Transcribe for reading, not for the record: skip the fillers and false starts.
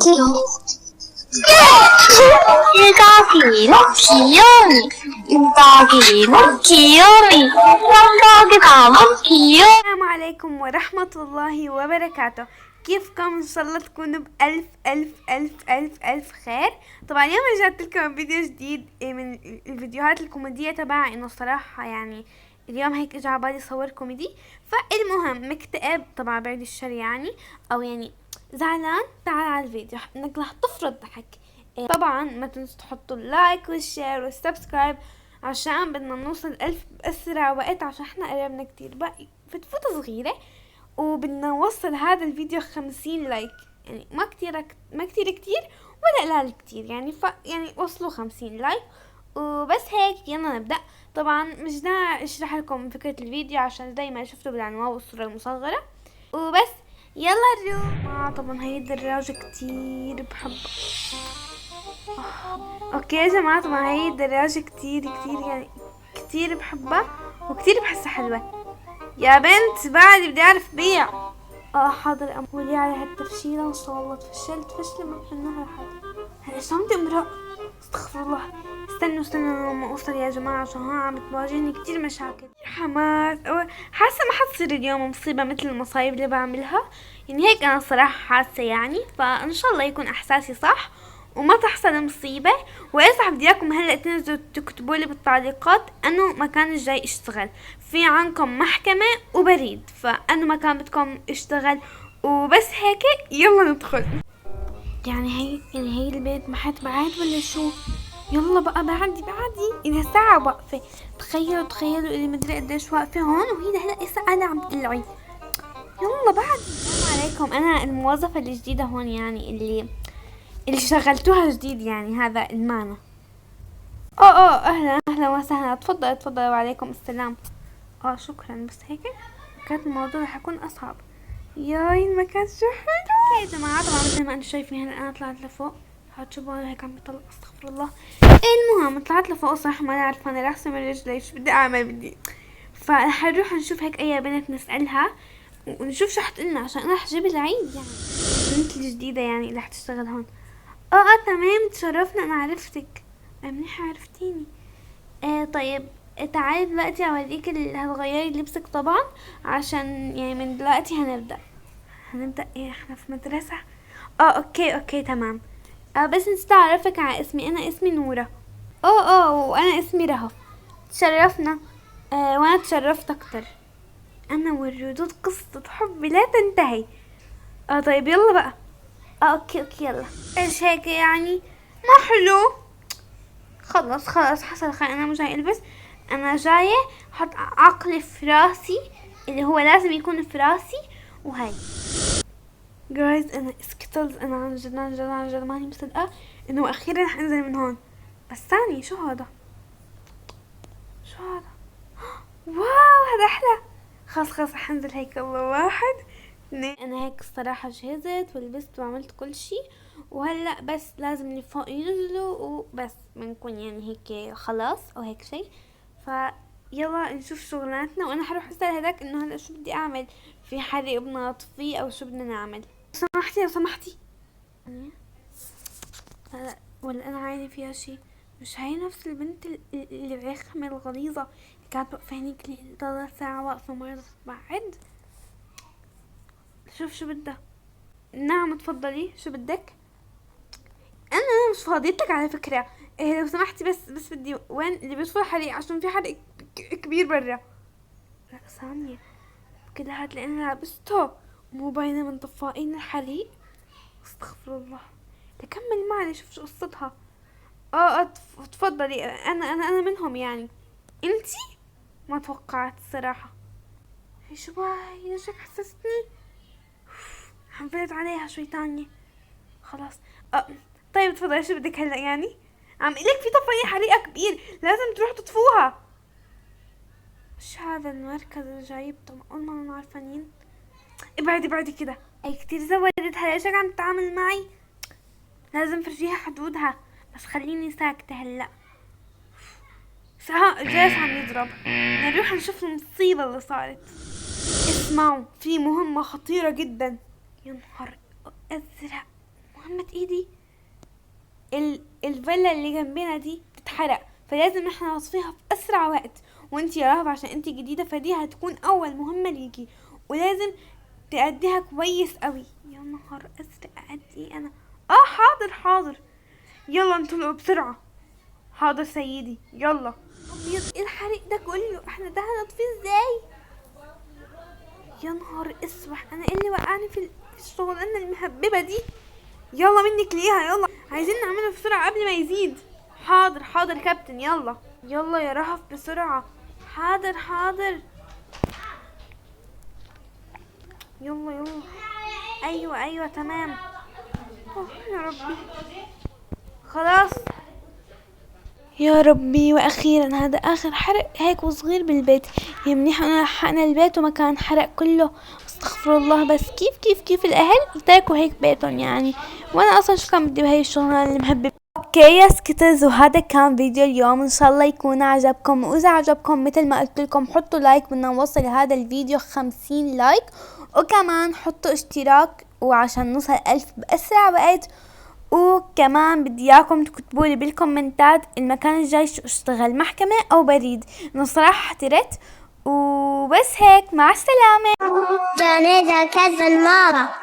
1 더하기 2는 귀요미, 2 더하기 2는 귀요미, 3 더하기 3은 귀요미. السلام عليكم ورحمة الله وبركاته. كيفكم؟ ان شاء الله تكونوا بألف ألف ألف ألف ألف خير. طبعا اليوم رجعت لكم فيديو جديد من الفيديوهات الكوميدية تبع انه الصراحة يعني اليوم هيك اجى على بالي صور كوميدي. فالمهم مكتئب طبعا بعد الشر يعني او يعني زعلان، تعال على الفيديو انك رح تفرط ضحك. طبعا ما تنسوا تحطوا ال like وال share وال subscribe عشان بدنا نوصل 1000 بأسرع وقت، عشان احنا قربنا كتير، باقي فتفوتة صغيرة وبدنا نوصل هذا الفيديو 50 like، يعني ما كتير ما كتير كتير ولا قلال كتير يعني، يعني وصلوا 50 like وبس هيك. يلا نبدأ. طبعا مش داعي اشرح لكم فكرة الفيديو عشان زي ما شفتوا بالعنوان والصورة المصغرة وبس. يلا نروح. طبعا هي الدراجة كتير بحبها. okay يا جماعة، طبعا هي الدراجة كتير كتير يعني كتير بحبها وكتير بحسها حلوة. يا بنت بعد بدي اعرف بيع. حاضر امولي على هالتفشيلة، ان شاء الله تفشلت فشلة ما بحنها لحد. هلا شلون بدي امرق؟ استغفر الله. استنوا استنوا لما اوصل يا جماعة عشان ها عم تواجهني كتير مشاكل. حماس، حاسة ما حتصير اليوم مصيبة مثل المصايب اللي بعملها، يعني هيك انا صراحة حاسة يعني، فان شاء الله يكون احساسي صح وما تحصل مصيبة. وإذا بدي اياكم هلا تنزلوا تكتبوا لي بالتعليقات انه مكان الجاي اشتغل في عندكم محكمة وبريد، فانه مكان بدكم اشتغل وبس هيك. يلا ندخل. يعني هي البيت ما حتبعد ولا شو؟ يلا بقى بعدي بعدي، إلها ساعة واقفة. تخيلوا تخيلوا اللي مدري قديش واقفة هون وهي هلا لسه أنا عم تقلعي. يلا بعدي. السلام عليكم، أنا الموظفة الجديدة هون، يعني اللي شغلتوها جديد، يعني هذا المعنى. أهلا أهلا وسهلا، تفضل تفضل وعليكم السلام. شكرا، بس هيك كانت الموضوع رح يكون أصعب. ياي المكان شو حلو يا جماعة. طبعا مثل ما انتم شايفين هلا أنا طلعت لفوق، هتشوفوا هيك عم بيطلع، استغفر الله. المهم طلعت لفوق صراحة ما عارفة أنا راسي من رجلي شو بدي أعمل، بدي فرح نروح نشوف هيك أي بنت نسألها ونشوف شو حتقلنا، عشان أنا رح أجيب العيد يعني البنت الجديدة يعني اللي رح تشتغل هون. تمام، تشرفنا، أنا عرفتك. منيحة عرفتيني. طيب تعالي دلوقتي اوريك هتغيري لبسك طبعا، عشان يعني من دلوقتي هنبدأ ايه، احنا في مدرسة. okay okay تمام. بس نسيت اعرفك على اسمي، انا اسمي نورة. وانا اسمي رهف. تشرفنا. وانا تشرفت اكتر. انا والردود قصة حب لا تنتهي. طيب يلا بقى. okay okay يلا. ايش هيك يعني؟ ما حلو. خلص خلص حصل خير، انا مش جاي البس، انا جاية احط عقلي في راسي اللي هو لازم يكون في راسي. وهي guys انا Skittles، انا عن جد عن جد عن جد ماني مصدقة انه اخيرا رح انزل من هون. بس ثانية، شو هذا؟ شو هذا؟ wow هذا احلى. خلص خلص رح انزل هيك. الله، 1 2. انا هيك الصراحة جهزت ولبست وعملت كل شي، وهلا بس لازم اللي فوق ينزلوا وبس بنكون يعني هيك خلاص او هيك شي. فيلا نشوف شغلانتنا، وانا حروح اسال هذاك انه هلا شو بدي اعمل، في حرق بدنا نطفيه او شو بدنا نعمل. لو سمحتي لو سمحتي، لا ولا انا عيني فيها شي. مش هي نفس البنت الرخمة الغليظة اللي كانت واقفة هنيك اللي ضلت ساعة واقفة وما رضت تبعد؟ شوف شو بدها. نعم تفضلي، شو بدك؟ انا مش فاضيتلك على فكرة. إيه لو سمحتي بس بدي وين اللي بيطفوا حريق عشان في حريق كبير برا. لا ثانية، كل هاد لأن لابسته مو باينة من طفائين الحريق. استغفر الله. لكمل معي شوف شو قصتها. تفضلي، انا منهم يعني. انتي ما توقعت الصراحة. هي شو باي ليش هيك حسستني؟ حنفلت عليها شوي تانية خلاص. طيب تفضلي، شو بدك هلا يعني؟ عم قلك في طفاية حريقة كبير لازم تروح تطفوها. شو هذا المركز اللي جايبته؟ معقول ما عارفانين؟ ابعدي ابعدي كده. اي كتير زودت هلا، ليش عم تتعامل معي؟ لازم فرجيها حدودها، بس خليني ساكتة هلا. الجهاز عم يضرب، نروح نشوف المصيبة اللي صارت. اسمعوا، في مهمة خطيرة جدا. يا نهار ازرق، مهمة ايه دي؟ الفيلا اللي جنبنا دي بتتحرق، فلازم احنا نطفيها في اسرع وقت. وانتي يا رهف عشان انتي جديدة فدي هتكون اول مهمة ليكي، ولازم تأديها كويس قوي. يا نهار ازرق، أأدي ايه انا؟ حاضر حاضر، يلا انطلقوا بسرعة. حاضر سيدي، يلا. ابيض، ايه الحريق ده كله؟ احنا ده هنطفيه ازاي؟ يا نهار اسوح، انا ايه اللي وقعني في الشغلانة المهببة دي؟ يلا منك ليها، يلا عايزين نعمله بسرعة قبل ما يزيد. حاضر حاضر كابتن، يلا يلا يا رهف بسرعة. حاضر حاضر، يلا يلا. ايوه ايوه تمام. يا ربي خلاص يا ربي، واخيرا هذا اخر حرق هيك وصغير بالبيت. يا منيح انه لحقنا البيت وما كان حرق كله، استغفر الله. بس كيف كيف كيف الاهل تركوا هيك بيتهم يعني؟ وانا اصلا شو كان بدي بهي الشغلانه المهببه. okay يا سكيتلز، وهذا كان فيديو اليوم، ان شاء الله يكون عجبكم. واذا عجبكم مثل ما قلت لكم حطوا like، بدنا نوصل هذا الفيديو 50 like، وكمان حطوا اشتراك وعشان نوصل 1000 باسرع وقت. وكمان بدي اياكم تكتبوا لي بالكومنتات المكان الجاي شو اشتغل، محكمة او بريد، انه صراحة احترت. وبس هيك، مع السلامة. بنادى كذا المرة.